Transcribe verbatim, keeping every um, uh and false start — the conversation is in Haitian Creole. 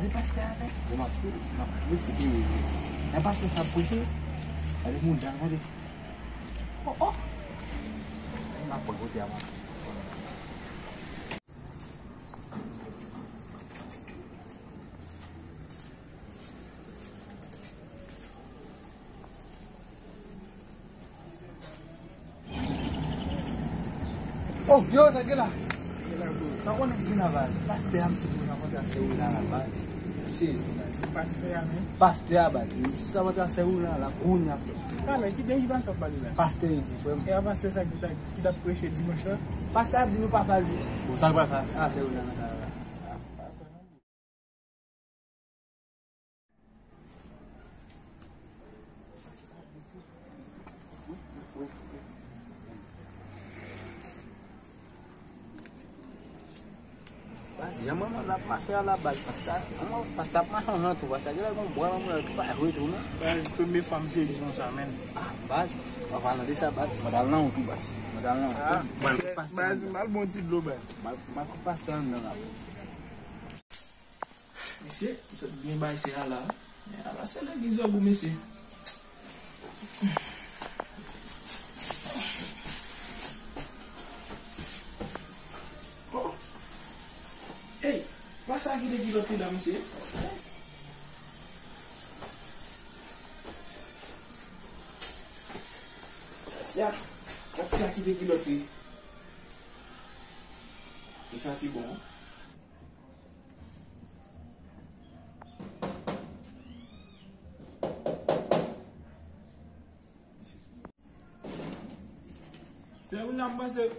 Gade pastè a, men. Bon, m ap fou. M ap fou, se ki. Nan pastè sa ap preche. Gade mouda, gade. Oh, oh. M ap pran kote a, mwen. Oh, yo, sa gen la? Sa konnen ki gen la, baz? Pastè a, m ti moun rankontre a sè Ola la, baz. Sezi, baz. Se pastè a, men. Pastè a, baz. M jis rankontre a sè Ola la, kounye a, frè. Talè, ki de ki pastè w ap pale la? Pastè Edi, frè m. E a pastè sa ki ta, ki t ap preche dimanch la? Pastè a ap di nou pa fè al di. Bon, sa l pral fè a sè Ola nan kay la. Jan manman l ap mache a la baz, pastè, manman, pastè ap mache anjan tou, pastè genlè gon bwa nan mwen, li pa jwe tou, non. Baz, premye fwa m sezi konsa, menn. Ah, baz, an palan de sa, baz, mwen t al nan ou tou, baz. Mwen t al nan ou tou. Ah, mwen t al pastè baz, anndan. M al bon ti dlo, baz. M al, m al kout pastè anndan la, baz. Mesye, m sot byen bay se ala. Men ala se legliz yo gou, mesye. Oh. Ey, pa sa ki te kilòt li la, mesye. Gad sa, gad sa ki te kilòt li. Li santi bon, wi. Se ou nan panse.